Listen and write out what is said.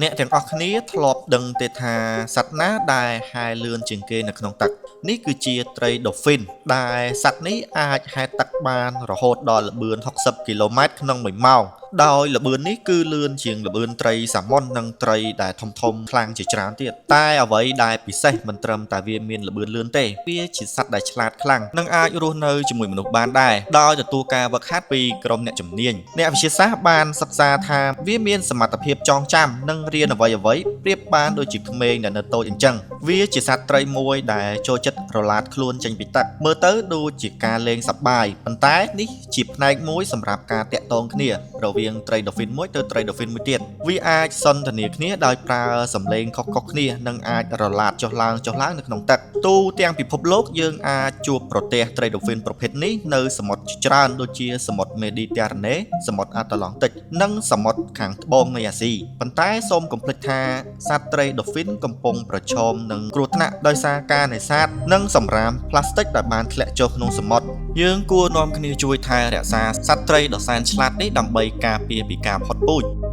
អ្នកទាំងអស់គ្នាធ្លាប់ដឹងទេថាសត្វណាដែលហែលលឿនជាងគេនៅក្នុងទឹកនេះគឺជាត្រីដូហ្វីនដែលសត្វនេះអាចហែលទឹកបានរហូតដល់ល្បឿន60គីឡូម៉ែត្រក្នុង1ម៉ោងដោយល្បឿននេះគឺលឿនជាងល្បឿនត្រីសាម៉ុននិងត្រីដែលធំធំខ្លាំងជាច្រើនទៀតតែអ្វីដែលពិសេសមិនត្រឹមតែវាមានល្បឿនលឿនទេវាជាសត្វដែលឆ្លាតខ្លាំងនិងអាចរស់នៅជាមួយមនុស្សបានដែរដោយទទួលការវឹកហាត់ពីក្រុមអ្នកជំនាញអ្នកវិទ្យាសាស្ត្របានសិក្សាថាវាមានសមត្ថភាពចងចាំនិងរៀនអ្វីៗប្រៀបបានដូចជាក្មេងដែលនៅតូចអញ្ចឹងវាជាសត្វត្រីមួយដែលចូលចិត្តរឡាតខ្លួនចេញពីទឹកមើលទៅដូចជាការលេងសប្បាយប៉ុន្តែនេះជាផ្នែកមួយសម្រាប់ការតាក់ទងគ្នារវាងត្រីដូហ្វីនមួយទៅត្រីដូហ្វីនមួយទៀតវាអាចសន្ទនាគ្នាដោយប្រើសំឡេងខុសៗគ្នានិងអាចរឡាតចុះឡើងចុះឡើងនៅក្នុងទឹកទូទាំងពិភពលោកយើងអាចជួបប្រទះត្រីដូហ្វីនប្រភេទនេះនៅសមុទ្រជាច្រើនដូចជាសមុទ្រមេឌីទែរ៉ាណេសមុទ្រអាត្លង់តិកនិងសមុទ្រខាងត្បូងនៃអាស៊ីប៉ុន្តែសូមកុំភ្លេចថាសត្វត្រីដូហ្វីនកំពុងប្រឈមនឹងគ្រោះថ្នាក់ដោយសារការនេសាទនិងសម្រាមផ្លាស្ទិកដែលបានធ្លាក់ចុះក្នុងសមុទ្រយើងគួរនាំគ្នាជួយថែរក្សាសត្វត្រីដ៏សែនឆ្លាតនេះដើម្បីការពារពីការផុតពូជ។